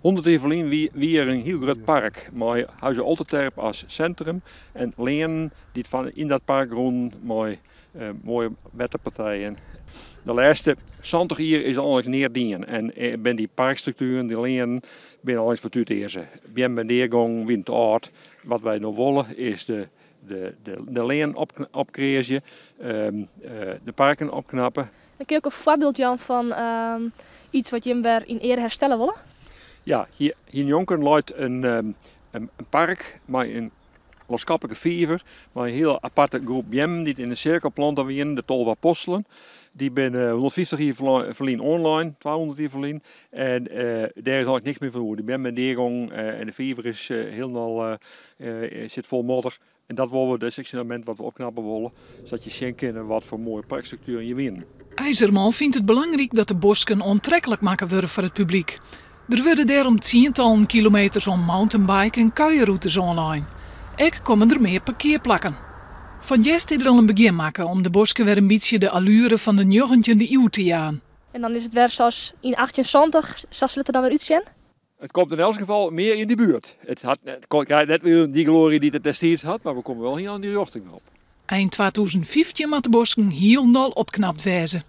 100 jier ferlyn wie wie der in hiel grut park mei Huize Olterterp as sintrum en leanen dy't fan yn dat park rûnen mei moaie wetterpartijen. De lêste 70 jier is der eins neat dien en binne dy parkstruktueren, dy leanen, binne eins fertutearze. Beammen binne deagongen, wiene te âld. Wat wy no wolle is de, de, de, de leanen op, opkreazje, de parken opknappe. En kinne jo ek in foarbyld jaan fan yts wat jim wer yn eare herstelle wolle? Ja, hjir njonken leit in, in park mei in lânskiplike fiver mei in hiele aparte groep beammen dy't yn in sirkel plante wienen, de 12 apostelen. Dy binne 150 jier ferlyn oanlein, 200 jier ferlyn. En dêr is eigentlik niks mear fan oer. De beammen binne deagongen en de fiver is hielendal sit fol modder. En dat wolle we, dat is ek sa'n elemint wat we opknappe wolle, sadat je sjen kinne wat foar moaie parkstruktueren hjir wienen. IJzerman fynt it belangryk dat de bosken oantreklik makke wurde foar it publyk. Der wurde dêrom tsientallen kilometers oan mountainbike en kuierrûtes oanlein. Ek komme der mear parkearplakken. Fan 't hjerst is der al in begjin makke om de bosken wer in bytsje de alluere fan de njoggentjinde iuw te jaan. En dan is it wer sa as yn 1870, sa sil it der dan wer útsjen? It komt yn elts gefal mear yn dy buert. It hat net, krijt net wer dy gloarje dy't it destiids hat, mar we komme wol hiel yn dy rjochting op. Ein 2015 moat de bosken hielendal opknapt wêze.